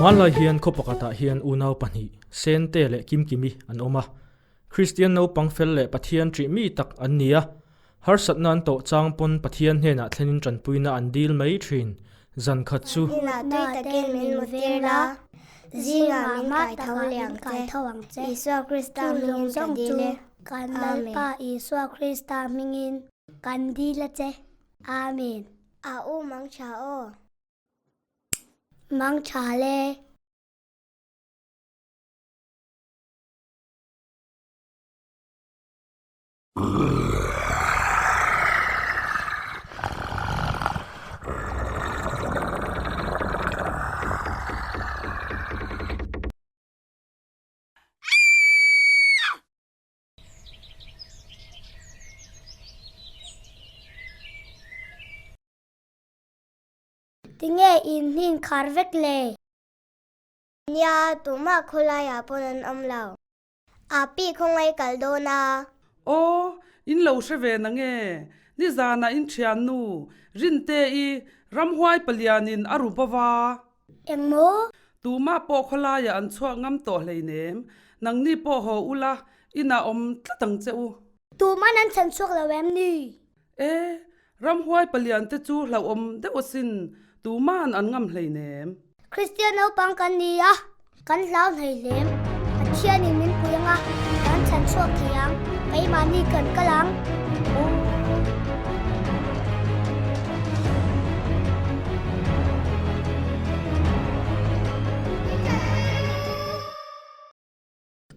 Hmanlai hian khaw pakhatah hian unau pahnih, Sente leh Kimkimi an awm a. Kristian naupang fel leh Pathian ṭih mi tak an ni a. Harsatna an tawh chang pawn Pathian hnenah thlenin ṭanpuina an dil mai ṭhin. Zan khat chu. Inah tui takin min mutir la, zingah min kai tho leh ang che. Isua Krista hmingin ka dil e. Amen. Isua Krista hmingin kan dil a che. Amen. A u mang tha aw. Mang tha le. Tinge in hnin khar vek le? Nia, tumah khawlaiah pawn an awm lo. Api khawngaih kal dawn a. Aw, in lo hre ve na nge? Nizanah in thiannu Rinte-i ramhuai palianin a ru bova. Engmaw? Tumah pawh khawlaiah an chhuak ngam tawh hleinem. Nangni pawh haw ula, inah awm tlat ang che u. Tuman an chhan chhuak lo em ni? E, ramhuai palian te chu hlauhawm deuh asin, tuman an ngam hleinem. Kristian naupang kan ni a, kan hlau hnei hlem. Pathianin min pui anga kan chhan chhuak thei ang, keimahni kan kal ang.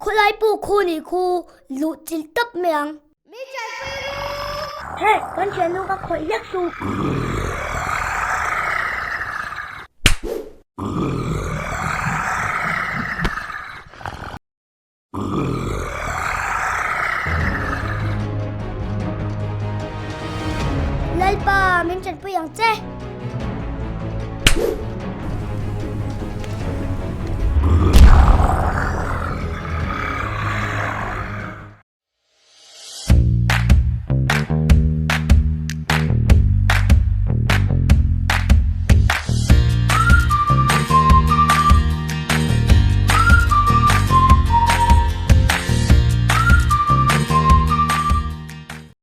Khawlai pawh khu nih khu luh chilh tawp mai ang. Mi chanpui ru! Hey, kan thiannu ka khawih hlek suh. Lalpa, min chanpui ang che.